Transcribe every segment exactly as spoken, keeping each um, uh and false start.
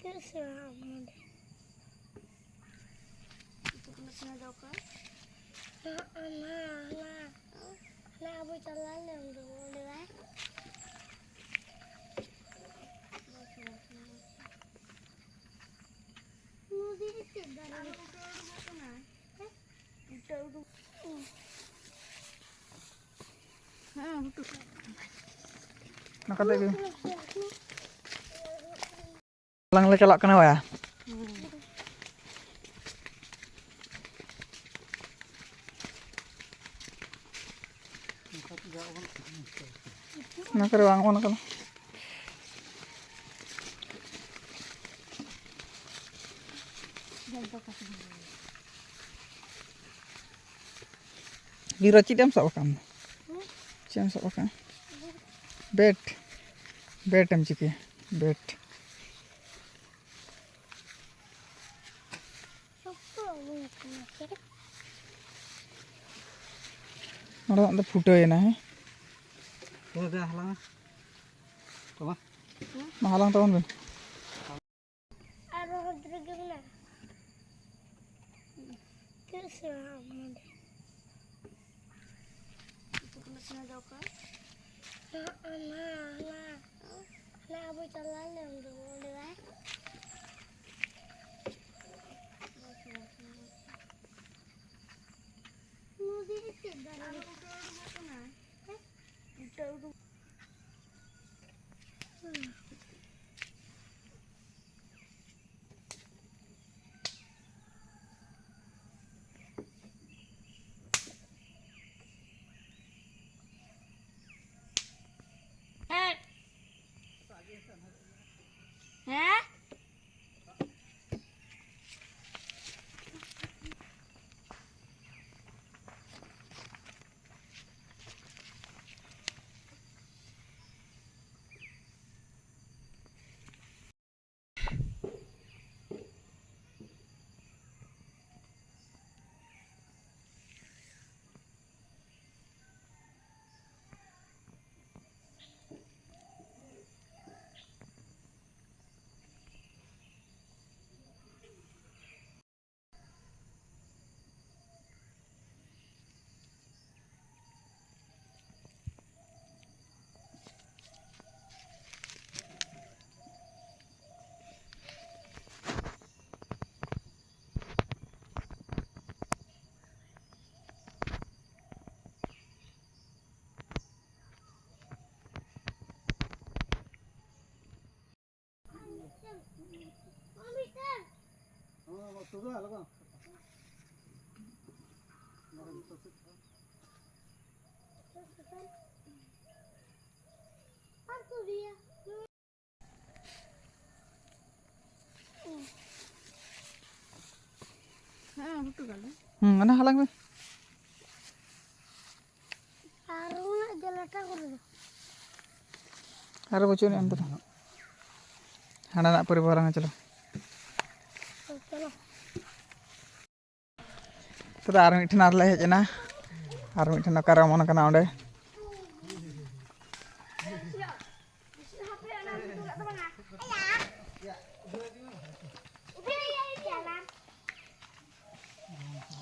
ᱛᱤᱥ ᱥᱮᱬᱟᱜ ᱟᱢ ᱱᱚᱰᱮ? ᱛᱤᱱᱟᱹᱜ ᱥᱮᱬᱟ ᱫᱚ ᱚᱠᱟ? ᱦᱟᱱᱟ, ᱦᱟᱱᱟ, ᱦᱟᱱᱟ ᱟᱵᱚ ᱪᱟᱞᱟᱣ ᱞᱮᱱ ᱫᱚ ᱚᱸᱰᱮ ᱵᱟᱭ? ᱱᱚᱰᱮ ᱪᱮᱫ ᱫᱟᱨᱮ? ᱚᱱᱟ ᱠᱟᱛᱮ ᱜᱮ᱾ ᱟᱞᱟᱝ ᱞᱮ ᱪᱟᱞᱟᱜ ᱠᱟᱱᱟ ᱵᱟᱭᱟ᱾ ᱚᱱᱟ ᱠᱚᱨᱮ ᱵᱟᱝ ᱚᱱᱟ ᱠᱟᱱᱟ᱾ ᱜᱤᱨᱟᱹ ᱪᱮᱫ ᱮᱢ ᱥᱟᱵ ᱟᱠᱟᱫ ᱟᱢ ᱫᱚ? ᱪᱮᱫ ᱮᱢ ᱥᱟᱵ ᱟᱠᱟᱫᱼᱟ? ᱵᱮᱴ᱾ ᱵᱮᱴ ᱮᱢ ᱪᱤᱠᱟᱹᱭᱟ? ᱵᱮᱴ᱾ ᱱᱚᱰᱮ ᱫᱚ ᱯᱷᱩᱴᱟᱹᱣ ᱮᱱᱟ, ᱦᱮᱸ? ᱛᱚᱵᱮ ᱫᱮ ᱦᱟᱞᱟᱝ ᱢᱮ᱾ ᱛᱚᱵᱮ᱾ ᱢᱟ ᱦᱟᱞᱟᱝ ᱛᱟᱵᱚᱱ ᱵᱮᱱ᱾ ᱟᱨᱦᱚᱸ ᱦᱟᱸᱰᱮ ᱨᱮᱜᱮ ᱢᱮᱱᱟᱜᱼᱟ᱾ ᱪᱮᱫ ᱥᱮᱬᱟ ᱟᱢ ᱱᱚᱰᱮ? ᱦᱟᱱᱟ, ᱦᱟᱱᱟ, ᱦᱟᱱᱟ ᱟᱵᱚ ᱪᱟᱞᱟᱣ ᱞᱮᱱ ᱫᱚ ᱚᱸᱰᱮ ᱵᱟᱭ? ᱱᱚᱰᱮ ᱪᱮᱫ ᱫᱟᱨᱮ? ᱟᱨᱦᱚᱸ ᱩᱴᱟᱹ ᱩᱰᱩᱠᱚᱜ ᱠᱟᱱᱟ᱾ ᱦᱮᱸ? ᱩᱴᱟᱹ ᱩᱰᱩᱠ᱾ ᱦᱮᱸ, ᱚᱱᱟ ᱦᱟᱞᱟᱝ ᱢᱮ᱾ ᱟᱨ ᱩᱱᱟᱹᱜ ᱡᱮᱞᱮᱴᱟ ᱠᱚᱨᱮ ᱫᱚ᱾ ᱟᱨᱚ ᱵᱟᱹᱪᱩᱜ ᱟᱹᱱᱤᱡ ᱚᱱᱛᱮ ᱫᱚ᱾ ᱦᱟᱸᱰᱮᱱᱟᱜ ᱯᱚᱨᱮ ᱵᱚ ᱦᱟᱞᱟᱝᱟ, ᱪᱚᱞᱚ᱾ ᱪᱚᱞᱚ᱾ ᱛᱚᱵᱮ ᱟᱨ ᱢᱤᱫᱴᱷᱮᱱ ᱟᱨᱞᱮ ᱦᱮᱡ ᱮᱱᱟ᱾ ᱟᱨ ᱢᱤᱫᱴᱷᱮᱱ ᱚᱠᱟᱨᱮ ᱚᱢᱚᱱ ᱠᱟᱱᱟ ᱚᱸᱰᱮ᱾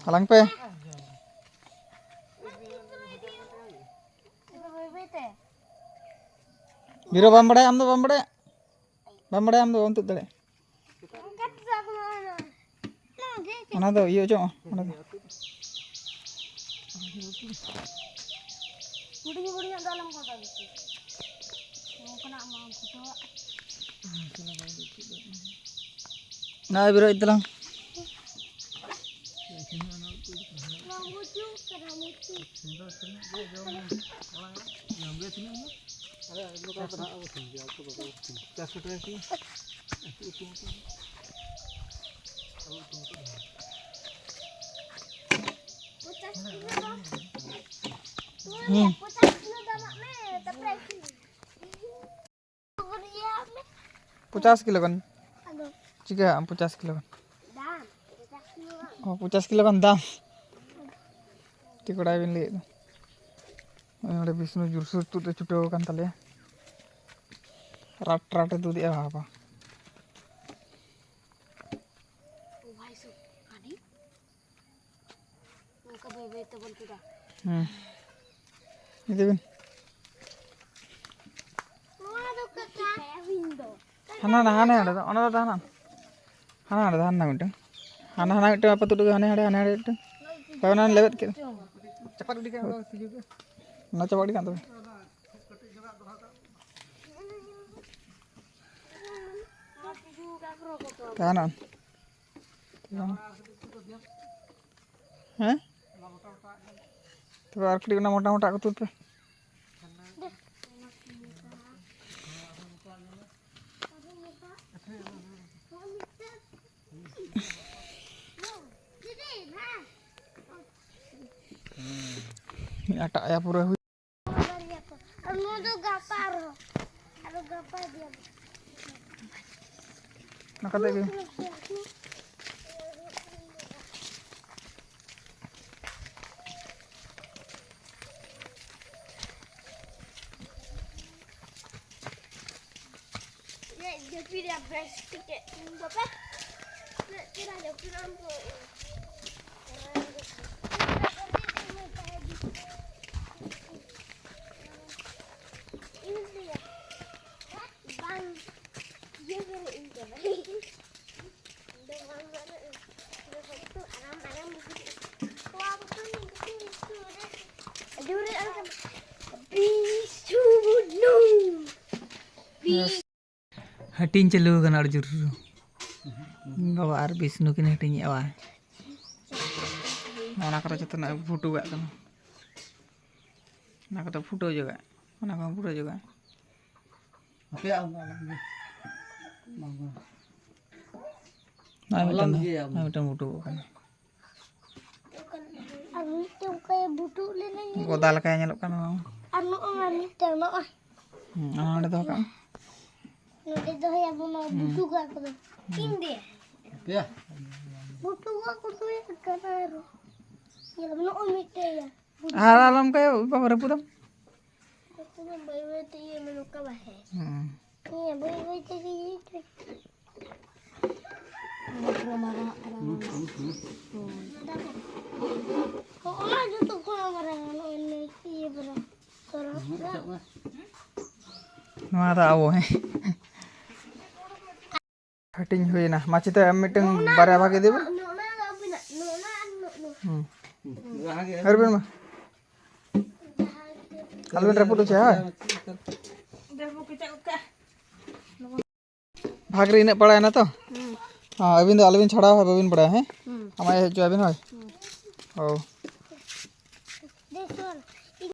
ᱦᱟᱞᱟᱝ ᱯᱮ᱾ ᱵᱤᱨᱚ, ᱵᱟᱢ ᱵᱟᱲᱟᱭᱟ? ᱟᱢ ᱫᱚ ᱵᱟᱢ ᱵᱟᱲᱟᱭᱟ? ᱵᱟᱢ ᱵᱟᱲᱟᱭᱟ ᱟᱢ ᱫᱚ? ᱵᱟᱢ ᱛᱩᱫ ᱫᱟᱲᱮᱭᱟᱜᱼᱟ᱾ ᱚᱱᱟ ᱫᱚ ᱤᱭᱟᱹ ᱚᱪᱚᱜ ᱢᱮ, ᱚᱸᱰᱮ ᱫᱚ᱾ ᱦᱩᱰᱤᱧ ᱦᱩᱰᱤᱧᱟᱜ ᱫᱚ ᱟᱞᱚᱢ ᱜᱚᱫᱟ ᱵᱮᱥᱤ᱾ ᱱᱚᱝᱠᱟᱱᱟᱜ ᱢᱟ ᱯᱷᱩᱴᱟᱹᱣᱟᱜ᱾ ᱱᱚᱜᱼᱚᱭ ᱵᱮᱨᱚᱜ ᱤᱫᱤ ᱛᱟᱞᱟᱝ᱾ ᱦᱩᱸ᱾ ᱯᱚᱪᱟᱥ ᱠᱤᱞᱳ ᱜᱟᱱ᱾ ᱟᱫᱚ ᱪᱤᱠᱟᱹ ᱟᱢ ᱯᱚᱪᱟᱥ ᱠᱤᱞᱳ ᱜᱟᱱ? ᱫᱟᱢ, ᱯᱚᱪᱟᱥ ᱠᱤᱞᱳ ᱜᱟᱱ᱾ ᱚ, ᱯᱚᱪᱟᱥ ᱠᱤᱞᱳ ᱜᱟᱱ ᱫᱟᱢ᱾ ᱴᱷᱤᱠ ᱵᱟᱲᱟᱭ ᱵᱤᱱ ᱞᱟᱹᱭᱮᱫ ᱫᱚ᱾ ᱱᱚᱜᱼᱚᱭ ᱱᱚᱰᱮ ᱵᱤᱥᱱᱩ ᱡᱳᱨᱥᱳᱨ ᱛᱩᱫ ᱮ ᱪᱷᱩᱴᱟᱹᱣ ᱟᱠᱟᱱ ᱛᱟᱞᱮᱭᱟ᱾ ᱨᱟᱴ ᱨᱟᱴ ᱮ ᱛᱩᱫ ᱮᱫᱼᱟ ᱵᱟᱵᱟ᱾ ᱚ ᱵᱷᱟᱭ ᱥᱩ, ᱦᱟᱹᱱᱤ? ᱱᱚᱝᱠᱟ ᱵᱟᱹᱭ ᱵᱟᱹᱭ ᱛᱮᱵᱚᱱ ᱛᱩᱫᱟ᱾ ᱦᱮᱸ᱾ ᱤᱫᱤ ᱵᱤᱱ᱾ ᱱᱚᱣᱟ ᱫᱚ ᱠᱟᱠᱟ᱾ ᱦᱟᱱᱟ ᱱᱟ, ᱦᱟᱱᱮ ᱦᱟᱸᱰᱮ ᱫᱚ, ᱚᱱᱟ ᱫᱚ ᱦᱟᱱᱟ᱾ ᱦᱟᱱᱟ ᱦᱟᱸᱰᱮ ᱫᱚ, ᱦᱟᱱᱟ ᱢᱤᱫᱴᱟᱝ᱾ ᱦᱟᱱᱟ ᱦᱟᱱᱟ ᱢᱤᱫᱴᱟᱝ ᱟᱯᱟ ᱛᱩᱫ ᱦᱟᱱᱮ ᱦᱟᱸᱰᱮ, ᱦᱟᱱᱮ ᱦᱟᱸᱰᱮ ᱢᱤᱫᱴᱟᱝ᱾ ᱦᱳᱭ, ᱚᱱᱟ ᱞᱮᱵᱮᱫ ᱠᱮᱫ᱾ ᱪᱟᱯᱟᱫ ᱜᱤᱰᱤ ᱠᱟᱜ ᱢᱮ, ᱛᱤᱡᱩ ᱜᱮ᱾ ᱚᱱᱟ ᱪᱟᱯᱟᱫ ᱜᱤᱰᱤ ᱠᱟᱜ ᱛᱚᱵᱮ᱾ ᱛᱟᱦᱮᱱᱟ᱾ ᱦᱮᱸ? ᱛᱚᱵᱮ ᱟᱨ ᱠᱟᱹᱴᱤᱡ ᱚᱱᱟ ᱢᱚᱴᱟ ᱢᱚᱴᱟ ᱠᱚ ᱛᱩᱫ ᱯᱮ᱾ ᱟᱴᱟᱜ ᱭᱟ ᱯᱩᱨᱟᱹ ᱦᱩᱭ᱾ ᱟᱨ ᱱᱚᱣᱟ ᱫᱚ ᱜᱟᱯᱟ ᱟᱨᱦᱚᱸ᱾ ᱟᱨᱦᱚᱸ ᱜᱟᱯᱟ ᱤᱫᱤᱭᱟᱵᱚ᱾ ᱚᱱᱟ ᱠᱟᱛᱮ ᱜᱮ᱾ ᱡᱟᱹᱯᱤᱫᱟ ᱵᱮᱥ ᱴᱷᱤᱠ ᱵᱟᱵᱟ᱾ ᱪᱮᱫ ᱪᱮᱦᱨᱟ ᱡᱟᱹᱯᱤᱫ ᱟᱢ ᱫᱚ᱾ ᱤᱧ ᱞᱟᱹᱭᱟ, ᱵᱟᱝ, ᱤᱭᱟᱹ ᱠᱚᱨᱮ ᱤᱧ ᱪᱟᱞᱟᱜ᱾ ᱤᱧ ᱫᱚ ᱵᱟᱝ ᱵᱟᱲᱟᱭᱟᱹᱧ᱾ ᱤᱧ ᱫᱚ ᱦᱚᱭᱛᱳ ᱟᱨᱟᱢ, ᱟᱨᱟᱢ ᱵᱩᱡᱷᱟᱹᱜᱼᱟ᱾ ᱛᱚ ᱟᱢ ᱫᱚ ᱱᱤᱝᱠᱟᱹ ᱡᱳᱨᱮ ᱟᱨ ᱵᱤᱥᱩᱱᱩ᱾ ᱵᱤᱥ ᱦᱟᱹᱴᱤᱧ ᱪᱟᱹᱞᱩ ᱟᱠᱟᱱᱟ ᱟᱹᱰᱤ ᱡᱳᱨ᱾ ᱵᱟᱵᱟ ᱟᱨ ᱵᱤᱥᱱᱩ ᱠᱤᱱ ᱦᱟᱹᱴᱤᱧᱮᱜᱼᱟ ᱵᱟ᱾ ᱚᱱᱟ ᱠᱚᱨᱮ ᱡᱚᱛᱚᱱᱟᱜ ᱮ ᱯᱷᱩᱴᱩ ᱠᱟᱜ ᱠᱟᱱᱟ᱾ ᱚᱱᱟ ᱠᱚᱫᱚ ᱯᱷᱩᱴᱟᱹᱣ ᱡᱚᱜᱟᱜ, ᱚᱱᱟ ᱠᱚᱦᱚᱸ ᱯᱷᱩᱴᱟᱹᱣ ᱡᱚᱜᱟᱜ᱾ ᱟᱯᱮᱭᱟᱜ ᱚᱱᱟ ᱟᱞᱟᱝ ᱜᱮ᱾ ᱵᱟᱝ, ᱵᱟᱝ᱾ ᱱᱚᱜᱼᱚᱭ ᱢᱤᱫᱴᱟᱝ ᱟᱞᱟᱝ ᱫᱚ, ᱜᱮ ᱟᱢ᱾ ᱱᱚᱜᱼᱚᱭ ᱢᱤᱫᱴᱟᱝ ᱯᱷᱩᱴᱩ ᱠᱟᱜ ᱠᱟᱱᱟ᱾ ᱟᱨ ᱢᱤᱫᱴᱮᱱ ᱚᱱᱠᱟᱭ ᱵᱩᱴᱩᱜ ᱞᱮᱱᱟ ᱧᱮᱞ ᱜᱚᱫᱟ ᱢᱮ᱾ ᱞᱮᱠᱟᱭ ᱧᱮᱞᱚᱜ ᱠᱟᱱᱟ ᱱᱚᱣᱟ᱾ ᱟᱨ ᱱᱚᱜᱼᱚᱭ ᱢᱟ ᱢᱤᱫᱴᱮᱱ ᱱᱚᱜᱼᱚᱭ᱾ ᱦᱩᱸ, ᱚᱱᱟ ᱱᱚᱰᱮ ᱫᱚᱦᱚ ᱠᱟᱜ ᱢᱮ᱾ ᱱᱚᱰᱮ ᱫᱚᱦᱚᱭᱟᱵᱚᱱ ᱱᱚᱣᱟ ᱦᱩᱸ᱾ ᱵᱩᱴᱩᱜᱟᱜ ᱠᱚᱫᱚ᱾ ᱦᱩᱸ᱾ ᱤᱧ ᱫᱮ᱾ ᱟᱯᱮᱭᱟ? ᱵᱩᱴᱩᱜᱟᱜ ᱠᱚᱫᱚ ᱦᱩᱭᱩᱜ ᱠᱟᱱᱟ ᱟᱨᱚ᱾ ᱧᱮᱞ ᱢᱮ, ᱱᱚᱜᱼᱚᱭ ᱢᱤᱫᱴᱮᱱ ᱭᱟ᱾ ᱟᱨ ᱟᱞᱚᱢ ᱠᱟᱭᱟ, ᱵᱟᱵᱟ ᱨᱟᱹᱯᱩᱫᱟᱢ᱾ ᱱᱚᱛᱮ ᱫᱚ ᱵᱟᱹᱭ ᱵᱟᱹᱭ ᱛᱮ ᱤᱭᱟᱹ ᱢᱮ, ᱱᱚᱝᱠᱟ ᱵᱟᱝ ᱦᱮᱸ᱾ ᱦᱩᱸ᱾ ᱦᱮᱸ, ᱵᱟᱹᱭ ᱵᱟᱹᱭ ᱛᱮᱜᱮ ᱤᱭᱟᱹ ᱠᱮᱫ᱾ ᱚᱱᱟ ᱯᱩᱨᱟᱹ ᱢᱟᱨᱟᱝ ᱟᱜ ᱠᱟᱱᱟ᱾ ᱦᱩᱸ, ᱦᱩᱸ, ᱦᱩᱸ᱾ ᱦᱚᱸᱜᱼᱚ ᱱᱟ ᱡᱚᱛᱚ ᱠᱷᱚᱱᱟᱜ ᱢᱟᱨᱟᱝ ᱜᱟᱱᱚᱜᱼᱟ, ᱤᱱᱟᱹ ᱤᱭᱟᱹ ᱯᱟᱨᱟ᱾ ᱛᱚᱨᱟ᱾ ᱦᱩᱸ, ᱥᱟᱵ ᱢᱮ᱾ ᱱᱚᱣᱟ ᱫᱚ ᱟᱵᱚ, ᱦᱮᱸ᱾ ᱦᱟᱹᱴᱤᱧ ᱦᱩᱭᱱᱟ᱾ ᱢᱟᱹᱪᱤ ᱛᱮ ᱟᱢ ᱢᱤᱫᱴᱟᱝ ᱱᱚᱜᱼᱚ ᱱᱟ, ᱵᱟᱨᱭᱟ ᱵᱷᱟᱜᱽ ᱤᱫᱤ ᱵᱮᱱ᱾ ᱱᱚᱜᱼᱚ ᱱᱟ ᱫᱚ ᱟᱹᱵᱤᱱᱟᱜ, ᱱᱚᱜᱼᱚ ᱱᱟ ᱟᱨ ᱱᱚᱜᱼᱚ ᱱᱟ᱾ ᱦᱩᱸ᱾ ᱦᱩᱸ, ᱱᱚᱣᱟ ᱜᱮ᱾ ᱦᱟᱹᱨ ᱵᱮᱱ ᱢᱟ᱾ ᱡᱟᱦᱟᱸ ᱜᱮ᱾ ᱟᱞᱚ ᱵᱮᱱ ᱨᱟᱹᱯᱩᱫ ᱦᱚᱪᱚᱭᱟ, ᱦᱳᱭ᱾ ᱵᱟᱹᱵᱩ ᱠᱮᱪᱟᱜ ᱜᱚᱫ ᱠᱟᱜᱼᱟ᱾ ᱵᱷᱟᱜᱽ ᱨᱮ ᱤᱱᱟᱹᱜ ᱯᱟᱲᱟᱣᱮᱱᱟ ᱛᱚ? ᱦᱩᱸ᱾ ᱦᱮᱸ, ᱟᱹᱵᱤᱱ ᱫᱚ ᱟᱞᱚᱵᱤᱱ ᱪᱷᱟᱲᱟᱣᱟ, ᱵᱟᱹᱵᱤᱱ ᱵᱟᱲᱟᱭᱟ, ᱦᱮᱸ? ᱟᱢᱟᱜ ᱦᱮᱡ ᱦᱚᱪᱚ ᱟᱹᱵᱤᱱ, ᱦᱳᱭ᱾ ᱦᱳᱭ᱾